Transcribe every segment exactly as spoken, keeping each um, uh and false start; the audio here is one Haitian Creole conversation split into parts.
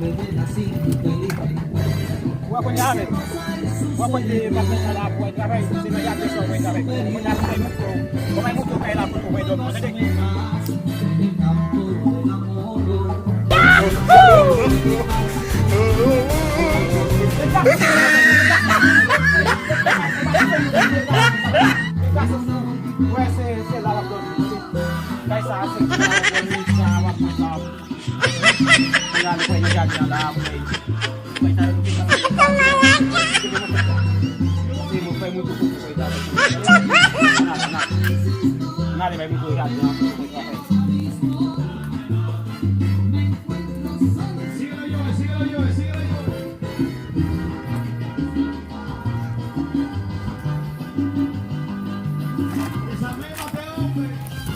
W ap konn avèk. W ap konn se patnè sa la pou w al travay, se nan jardin sa w pou w al travay. Konn al bay mouton, w bay mouton kay la pou w bay dòmi, tande? Wè, se, se la w ap dòmi, tande? Kay sa, se la w ap dòmi, sa w ap manje, sa w ap Kounye a nou pral nan jaden an la, pou nou fè, pou nou fè sa yo, nou fè sa. Se nou fè mouton pou nou fè sa. Ann ale, ann ale. Ann ale, bay mouton jaden an, pou nou fè sa.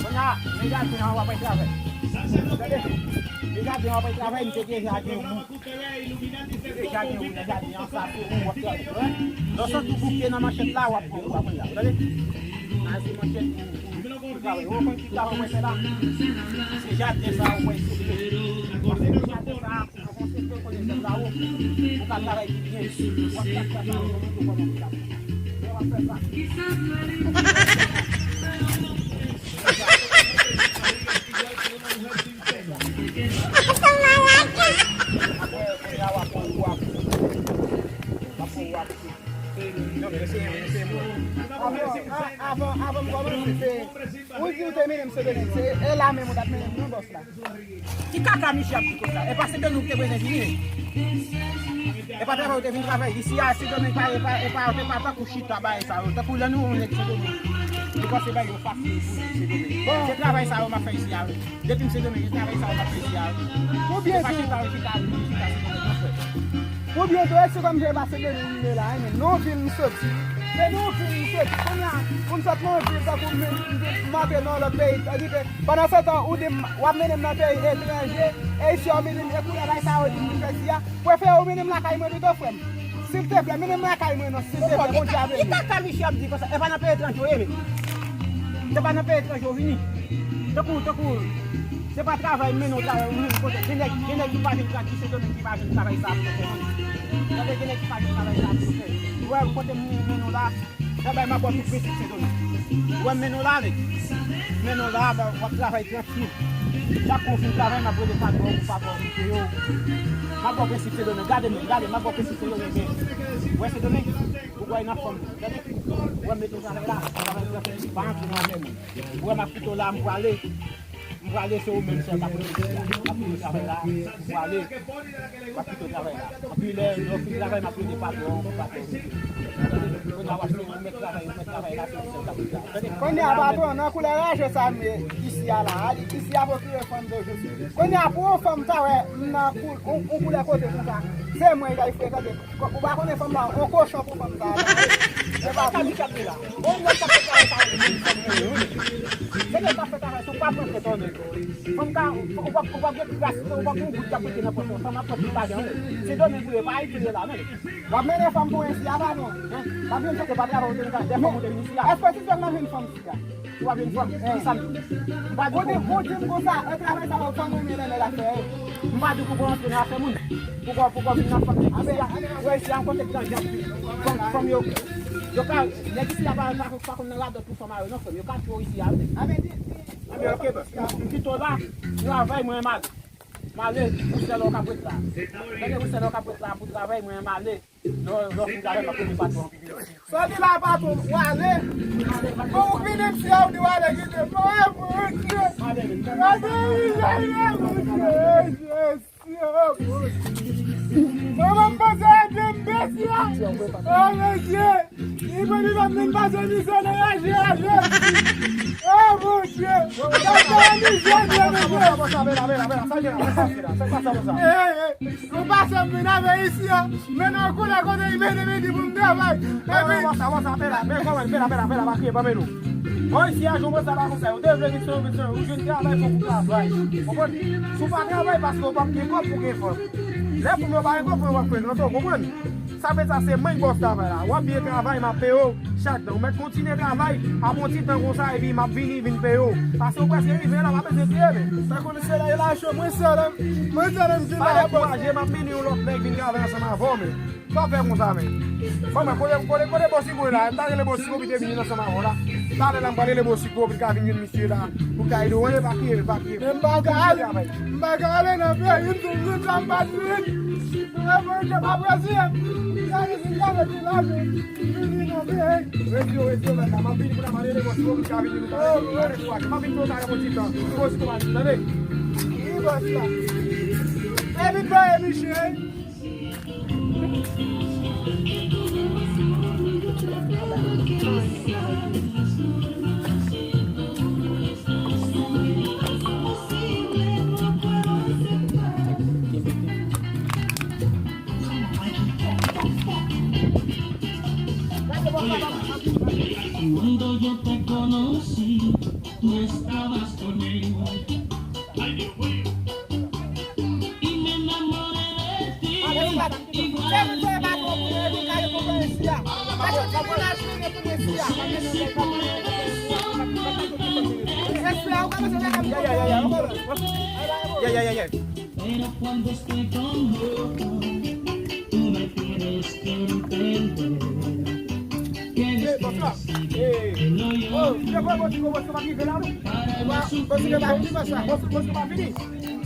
Kounye a, men jaden an, w ap al travay. Tande? Men jaden an, w ap al travay, m te gen jaden an. Deja gen yon jaden an sa, se ou w ap travay. Lè w santi w bouke nan manchèt la, w ap pran, w ap pran la. Ou tande? Nan se manchèt pou, pou travay. Ou konn ki travay mwen fè la? Se jaden sa ou wè isit. Paske se jaden sa, ou konn se ke konnen zèb la ou, ou ka travay pi byen. W ap travay sa, ou montre w kòman pou travay. Lè w ap fè sa. Avan, avan, avan m kòmanse, se ou di ou te mennen m Sendomeng, se e la menm ou t ap mennen m non, bòs la. Ki kaka misye ap di konsa? E pa Sendomeng ou te bezwen vini? E pa travay ou te vin travay isi a, Sendomeng pa, e pa, e pa, e pa tankou chita bagay sa yo. Tankou lè nou wè yon nèg Sendomeng, nou panse bagay yo fasil pou Sendomeng. Se travay sa yo m ap fè isi a, wi. Depi m Sendomeng, se travay sa yo m ap fè isi a, wi. Se pa chita, chita, chita Sendomeng, non, frè. Oubyen tou, èske kòm se pa Sendomeng m ye la, wi, men nan yon vil m soti. Se nan yon vil m soti. Kounye a, pou m sot nan yon vil, tankou m, m, m antre nan yon lòt peyi, tandiske pandan se tan, ou di m, w ap mennen m nan peyi etranje, e isi a, ou mennen m, e kounye a, bagay sa yo di m pou m fè isi a, prefere ou mennen m lakay mwen pito, frè m. Silteplè, mennen m lakay mwen non, silteplè, Bondye avè nou. Ki kaka misye ap di konsa? E pa nan peyi etranje w ye, men. Se pa nan peyi etranje w vini. Tankou, tankou, se pa travay m mennen w travay, ou mennen m kote. Gen nèg, gen nèg ki pa vin travay, ki Sendomeng ki pa vin travay sa pou fè. Tande, gen nèg ki pa vin travay sa pou fè. Ou wè kote m mennen w la, travay m ap ba w tout prensip Sendomeng. Ou wè m mennen w la, nèg. Mennen w la, w ap travay trankil. Chak kou w fin travay, m ap rele patwon, pou patwon an kite yo. M ap ba w prensip Sendomeng. Gade m, gade, m ap ba w prensip Sendomeng. Ou wè Sendomeng, ou wè nan fòm. Gade, ou wè m mete w travay la, travay trankil, pa antre nan afè moun. Ou wè m ap kite w la, m prale. M prale, se ou menm sèl k ap rete isi a. M ap kite w travay la, m prale. M ap kite w travay la. Anpi lè, lè w fin travay, m ap rele patwon, pou patwon an kite yo. Kounye a w ap se ou mèt travay, ou mèt travay la, se ou sèl k ap rete la. Tande? Kounye a, patwon, nan koulè raje sa m ye isi a la, a, isi a pwokire fanm de jou. Kounye a, pou yon fanm ta wè m nan kou-, yon, yon koulè kote konsa, se mwen y al frekante. Ou pa konnen fanm la, yon kochon pou fanm sa a. Se pa sa li k ap di la. Bon, nèg k ap fè travay sa yo, se moun fanm yo ye, wi. Se nèg k ap fè travay sa yo, pa pran tèt, nèg. Fanm ka, ou p ap, ou p ap gen kras, ou p ap gen gout k ap rete nan pòch ou. Fanm ap pran tout lajan, nèg. Se Sendomeng ou ye, pa Ayiti ou ye la, nèg. W ap mennen fanm pou isi a, pa non. Hein? W ap vin chèche pa travay ou te vin travay, dè fanm ou te vin isi a. Èske se sèlman jwenn fanm isi a? Ou ap jwenn fanm, ki sa m di? M pa di w pou, pou di m konsa, e travay sa yo fanm renmen lè nèg ap fè. M pa di w pou w antre nan afè moun. Pou w, pou w vin nan fanm isi a. Ou wè isi a, yon kote k danje anpil. Fanm, fanm yo, yo ka, nèg isi a pa, pa, pa konn nan radòt pou fanm a yo non, frè m. Yo ka tchwe w isi a, wi. Anben, ok, m kite w la, travay mwen mal. M ale, ou sèl ou k ap ret la. Tande, ou sèl ou k ap ret la pou travay, mwen m ale. Lè w, lè w fin travay, m ap rele patwon an pi byen. Sòti la, patwon, w ale. Bon, ou vini, m si a, ou di w ale, kite m. Oh, mon Dieu. Ale, ale, ale, mon Dieu. Jezi, oh, mon Dieu. Manman m panse a de m besi a. Oh, mon Dieu. Li mwen li pa menm pase mizè nan raje a, Jezi. Oh, mon Dieu. Gade sa mizè, Jezi. Bon, sa, bon, sa, bon, sa, bon, sa, bon, sa. Eh, eh. Ou pase m vin avè isi a, men nan koulè kote li mennen m, li di pou m travay. Epi. Bon, sa, bon, sa, fè la, men kòman, fè la, fè la, fè la, pa kriye, pa mennen w. Bon, isi a, jwenn sa pa konsa, ou te vle vin sou, vin sou, ou jwenn travay, fòk ou travay. Konprann? Si w pa travay, paske w p ap gen kòb pou gen fanm. Lè fanm yo pa gen kòb, fanm yo p ap frekante w, konprann? Sa vle di sa, se mwen k bòs travay la. W ap byen travay, m ap peye w. Chak tan, ou mèt kontinye travay, ap yon ti tan konsa, epi m ap vini, vin peye w. Paske ou prèske rive la, pa bezwen kriye, men. Sa konnen se la, e la cho, mwen sèl, mwen sèl, m vin la. Pa dekouraje, m ap mennen yon lòt nèg vin travay ansanm avè w, men. Sa w fè konsa, men. Bon, men, kote, kote, kote Bòsiko la? M ta rele Bòsiko, pou te vin ansanm avè w la. Talè la, m pral rele Bòsiko, pou l ka vin jwenn misye la. Pou ka ede w, anyen pa kriye, pa kriye. Men m pa ka ale, m pa ka ale nan peyi m, tou moun sa m pa di. E mwen ke pa prezidan. Sa ki si gade ki la, men. Vini nan peyi. Redi yo, redi yo, men la. M ap vini pou n ap ale, rele Bòsiko, pou l ka vini, nou ka rele, nou ka rele, m ap vini pou n ap ale, yon ti tan. Bòsiko pa vin, tande? Wi, bòs la. Epi, peye misye. Cuando yo te conocí, tú estabas con él. Ay, Dios mío. Y me enamoré de ti. Igual que tú. Yeah, yeah, yeah, yeah. Pero cuando esté con otro, tú me tienes que entender. Bòs la. Hey. Oh, se vre, Bòsiko, Bòsiko pa rive la, non? Bòsiko pa vini, bòs la. Bòsiko, Bòsiko pa vini.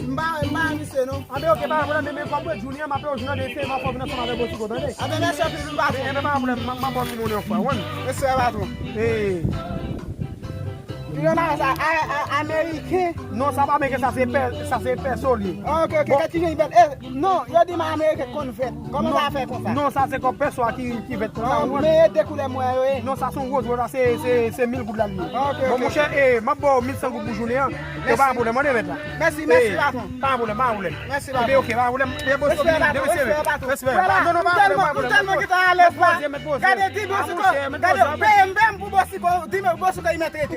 M pa, m pa misye, non. Anben, oke, pa gen pwoblèm, men, men, kòm mwen, Junior, m ap fè w Junior, de se, m ap fè w vin ansanm avèk Bòsiko, tande? Anben, mèsi anpil, patwon. Enben, pa gen pwoblèm, m, m ap ba w nimero yon fwa, wi. Mèsi, patwon. Hey. Junior, nan sa, a, a, ameriken? Non, sa pa ameriken, sa se pè, sa se pèso li ye. Ok, ok, bon. Kèt ki jan li bèl. Eh, Non, yo di m ameriken konn vèt. Kòman sa fè konsa? Non, sa se kòb pèso a ki, ki vèt konsa, ou konprann? Men e de koulè m wè yo ye. Non, sa se yon woz, woz la se, se, se mil goud la li ye. Ok, ok. Bon, monchè, eh, m ap ba w mil san goud pou jounen an. Yo, pa gen pwoblèm, mande mèt la. Mèsi, mèsi, patwon. Pa gen pwoblèm, pa gen pwoblèm. Mèsi, patwon. Ok, pa gen pwoblèm. Respè, patwon. Respè, patwon. Respè. Vwala, non, non, pa gen pwoblèm, pa gen pwoblèm. M tèlman, m tèlman gentan alèz la. Gade, di Bòsiko, gade, peye m, peye m pou Bòsiko, di Bòsiko, li mèt rete.